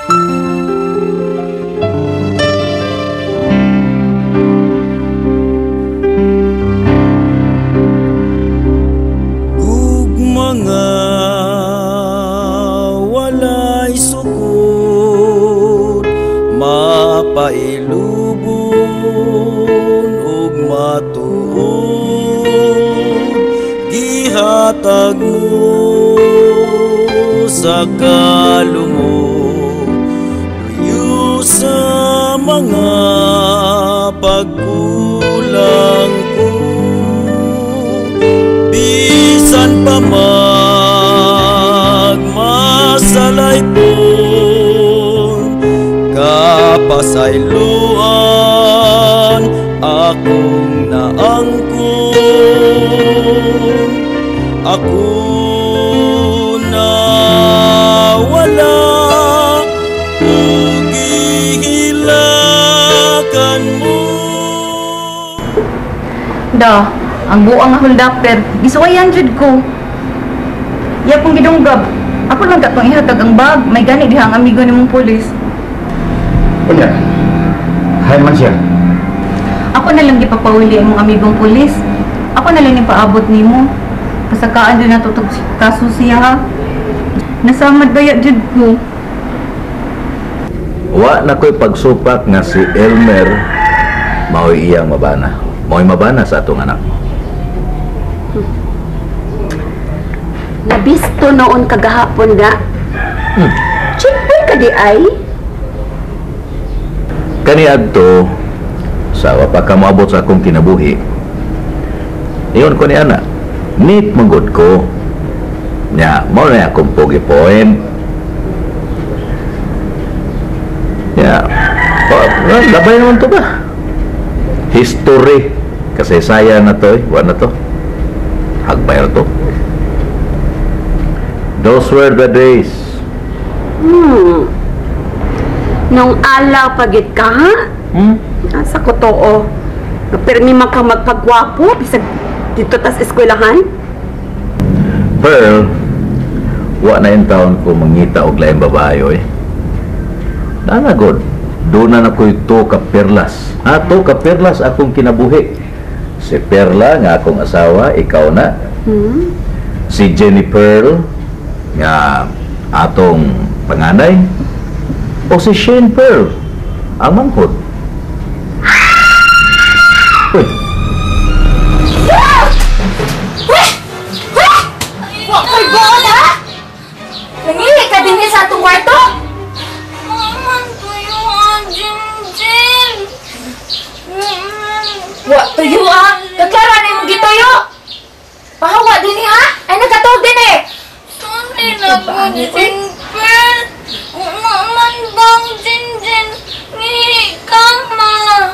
Ug mga walay sukod, mapailubon ug matuod, gihatag mo sa kalumo, luyo sa mga pagkulang ko. Bisan pa magmasalaypon, kapasayloan akong naangkon. Ako na wala ug gihilakan mo. Da, ang buang nga holdaper, gisuwayan jud ko. Iya pong gidunggab. Ako lang katong ihatag ang bag, may gani diha ang amigo nimong pulis. Unya, hay man siya. Ako na lang gipapawili imong amigong pulis. Ako na lang ipaabot nimo. Pasakaan jud nato tog kaso siya ha. Nasamad baya jud ko. Wa na ko'y pagsupak nga si Elmer mao'y iyang mabana. Mao'y mabana sa atong anak. Nabisto noon kagahapon da. Chickboy ka di ay? Kani adto sa wa pa ka moabot sa akong kinabuhi. Iyon ko ni ana. Neat manggod ko. Nya, mao na akong pogi point. Nya, oh, labay naman to ba? History. Kasaysayan na to eh. Wa na to. Hagbay na to. Those were the days. Nung alaw pagit ka, ha? Asa ko to, oh. Permi man kang magpagwapo, bisag dito tas eskwelahan. Pearl, wa na yung taon ko mangita og laing babae, oy. Nana, god. Doon na nakoy to ka perlas. Ha, to ka perlas akong kinabuhi. Si Perla nga akong asawa, ikaw na. Si Jenny Pearl nga atong panganay, o si Shane Pearl ang manghod. Uy. Wa ko'y buot, ha? Nangihi ka din sa atong kwarto? Maman, tuyo ah, Jinjin. Wa tuyo ah. Kaklara na imong gituyo. Pahawa din ha? Ay nagkatuog din eh. Sorry na po, Jinjin. Maman bang, Jinjin? Ngihi ka ma.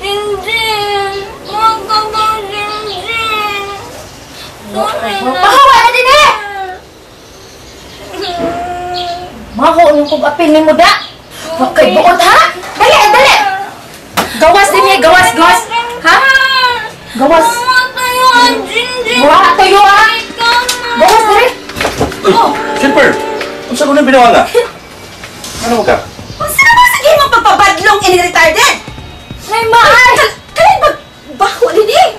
Jinjin, wag ka bang, Jinjin? Sorry na. Pahawa na din eh. Maho nung kong apil ni mo da. Wa kay buot ha? Dali, dali. Gawas din eh, gawas, gawas. Ha? Gawas. Wa tuyo ah, Jinjin. Wa tuyo ah. Gawas dali. Uy, Silver! Unsa ko nang binawa nga? Ano ka? Unsa naman sige mong pagpabadlong ini retarded? Nay, maay! Kalay ba baho din eh?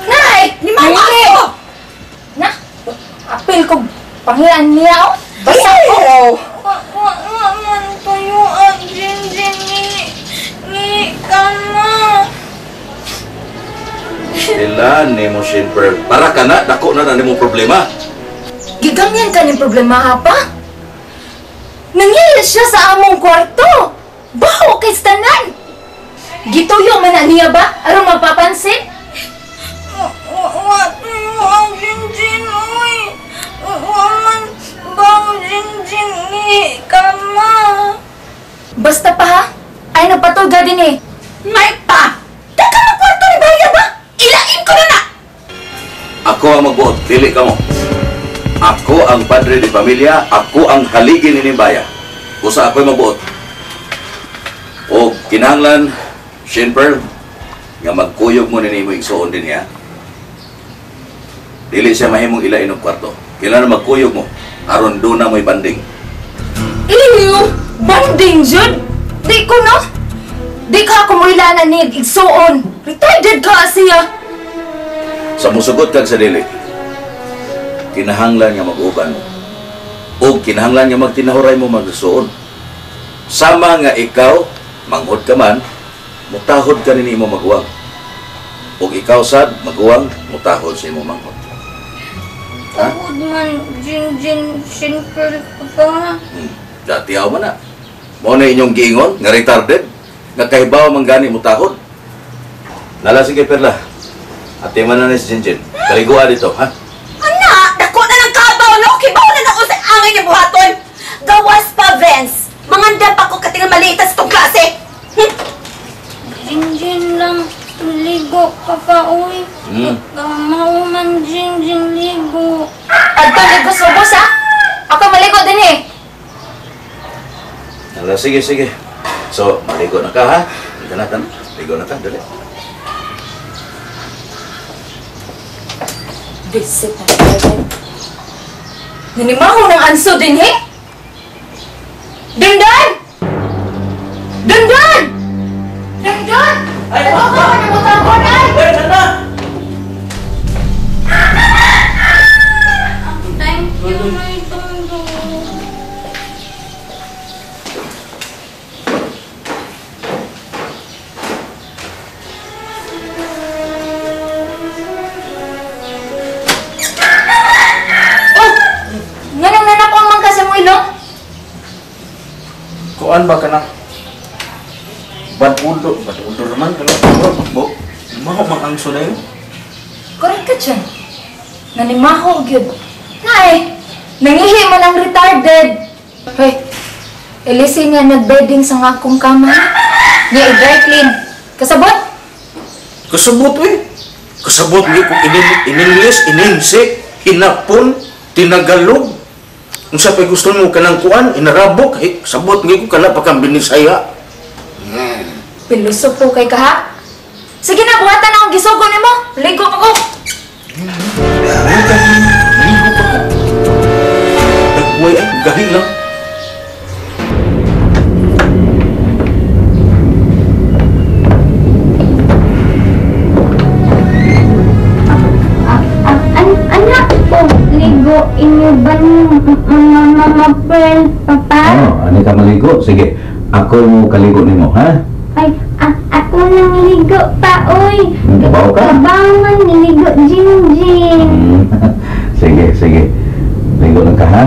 Nay! Ni mama Nay! ako! Na, apil ko panghian niya oh. Basta ko. Wa man tuyo ah, Jinjin. Ngihi ka ma. Sila ni mo, Silver. Para ka na, dako na na nimo problema. Gigamyan ka ning problema ha pa? Nangyari siya sa among kwarto. Baho kay tanan. Gituyo man na niya ba? Aron mapapansin? Wa tuyo ah, Jinjin. Uy. Wa man bang, Jinjin. Ngihi ka ma. Basta pa ha? Ay nagpatulga din eh. May pa! Taka ng kwarto ni Baya ba? Ilain ko na na! Ako ang magbuot, dili ka mo. Ako ang padre di pamilya, ako ang haligi ni Baya. Usa ako'y magbuot. O kinahanglan, Shane Pearl, nga magkuyog mo ni nimo igsuon din niya. Dili siya mahimong ilain og kwarto. Kailangan magkuyog mo aron doon na mo'y banding. Iliw! Banding, Jud! Di ko, no? Di ka kumuila na ni igsuon. Retarded ka siya. Sa musugot kag sa dili, kinahanglan nga mag-uban mo. O kinahanglan nga magtinahuray mo magsuon. Sama nga ikaw, manghod ka man, mutahod ka nini mo maguwang. O ikaw sad, maguwang, mutahod sa imo manghod. Tahod man, Jinjin, simple pa. Dati aw man na. Mao na inyong giingon, nga retarded, nga kahibaw man gani mutahod. Nala, sige Perla. Ate man na ni si Jinjin. Kaliguan dito, ha? Ana, dako na ng kabaw, no? Kibaw na na sa angay niya buhaton. Gawas pa, Vince. Manganda pa ko katingal malitas itong klase. Jinjin lang, ligo papa, uy. Mauman, Jinjin, ligo. Adto, ligo subos, ha? Ako maligo din, eh. Nala, sige, sige. So, maligo na ka, ha? Ligo na ka, ligo na ka, dali. Visit na tayo. Nanimaho ng anso din, he? Dandan! Dandan! Dandan! Ay, baka! Namutakon, ay! Ay, nana! Thank you, my tondo. Oh! Nganong nanakong man ka sa mong ilong? Kuan ba ka na? Badulo naman. Bo, maho mang angso na yun. Correct ka dyan. Nanimaho, gyud. Nay, nangihi man ang retarded. Hoy, Elise nga nagbedding sa nga akong kama. Nga i-dry clean. Kasabot? Kasabot, eh. Kasabot ni kung in-English, in-Insik, hinapon, tinagalog. Kung sa pa'y gusto mo ka ng kuan, inarabok, eh, kasabot ni ko kana pa kang binisaya. Piluso po kay kaha. Sige na, buhatan akong gisugo nimo. Ligo pa ko. Ligo pa ko. Nagbuhay ay, gahi lang. Anak ko, ligo inyo ba Mama Pearl, Papa? Oh, ani ka maligo? Sige, ako mo kaligo nimo, ha? Ay, ako nang ligo pa, oy. Kabaw ka? Kabaw man, niligo, Jinjin. Sige, sige. Ligo lang ka, ha?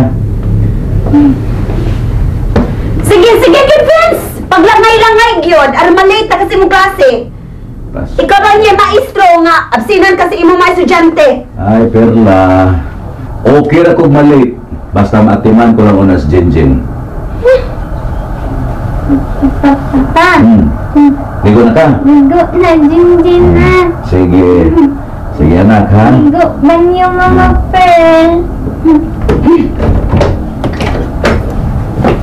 Sige, sige, Vince! Paglangay-langay, gyud. Aron malate na kasi mong klase. Ikaw ba niya maestro nga absinan kasi imo mga estudyante? Ay, Perla. Okay ra kog malate. Basta maatiman ko lang una si Jinjin. Papa. Ligo na ka? Ligo na, Jinjin na. Sige. Sige, anak, ha? Ligo banyo, Mama Pearl.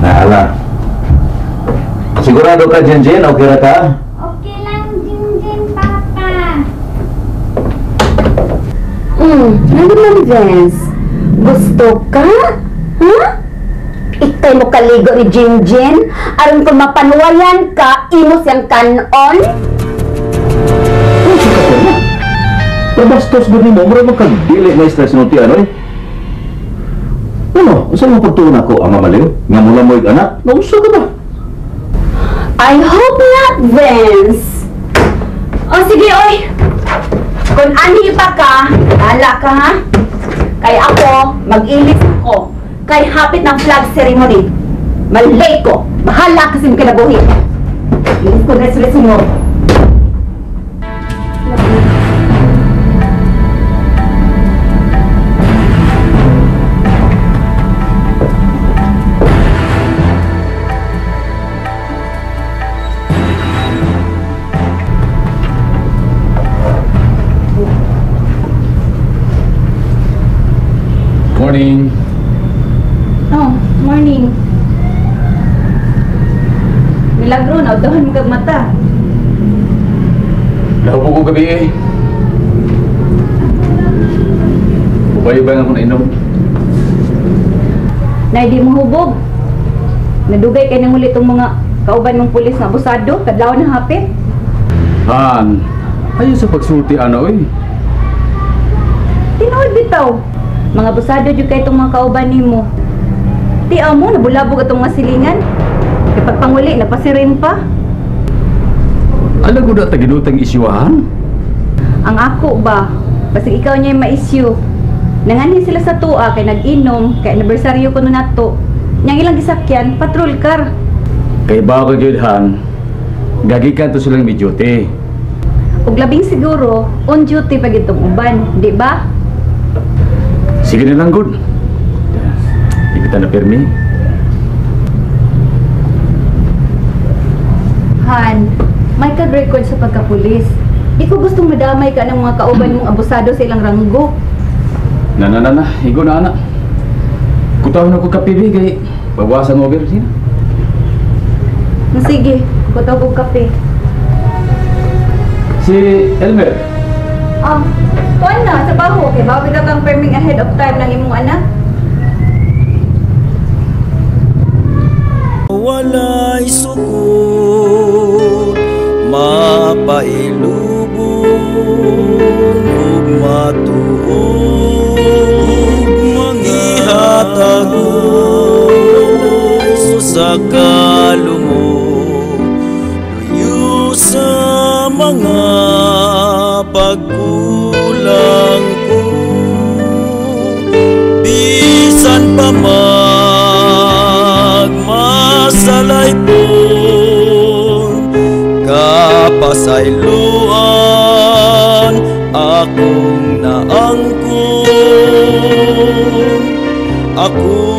Naala. Sigurado ka, Jinjin? Okay ra ka? Okay lang, Jinjin, Papa. Ano man, Vince? Gusto ka? Huh? Ikay mo kaligo ni Jinjin? Aron kung mapanuwayan ka, imo siyang kanon? Ano siya ka na? Nabastos ba ni mo? Mura mo kang dili na stress nung tiyan, oy. Ano? Saan mo pagtuon ako, ang mamaliw? Nga mula mo'y anak? Nausa ka ba? I hope not, Vince. O sige, oy. Kung anhi pa ka, ala ka, ha? Kay ako, mag-ilis ako. Kay hapit ng flag ceremony. Malay ko. Bahala kasi mong kinabuhi. Ilis ko res-res mo. Morning. Oh, morning. Milagro, naudahon mo kag mata. Nahubog ko gabi eh. Ubay-ubay nga ko nainom. Nay, di mo hubog. Nadugay kay nang uli tong mga kauban mong pulis nga abusado, kadlaw na hapit. Han, ayo sa pagsulti ana oy. Tinuod bitaw. Mga abusado jud kay tong mga kauban nimo. Ti amo nabulabog atong mga silingan. Kay pagpanguli napasirin pa. Ala gud ta ginutang isyuhan. Ang ako ba, basig ikaw niya ma-issue. Nanganhi sila sa tuwa kay nag-inom, kay anibersaryo ko nato. Niyang ilang gisakyan, patrol car. Kay ba ka gyud han? Gagikan to silang may duty. Ug labing siguro, on duty pag itong uban, di ba? Sige na lang gud. Di kita na pirmi. Han, may kag-record sa pagkapulis. Di ko gustong madamay ka ng mga kauban mong abusado sa ilang ranggo. Na na na na, higo na ana. Kutawon ako kape kay bawasan mo over sina. Sige, kutaw kog kape. Si Elmer, Ah, kuan na, sa baho. Kay bawi ka kang perming ahead of time ng imong anak. Walay sukod, mapailubong ug matuog, mangihatag sa kalumog, luyo sa mga pagkulang ko, bisan pa magmasalay po, kapasayloan akong naangkon, akong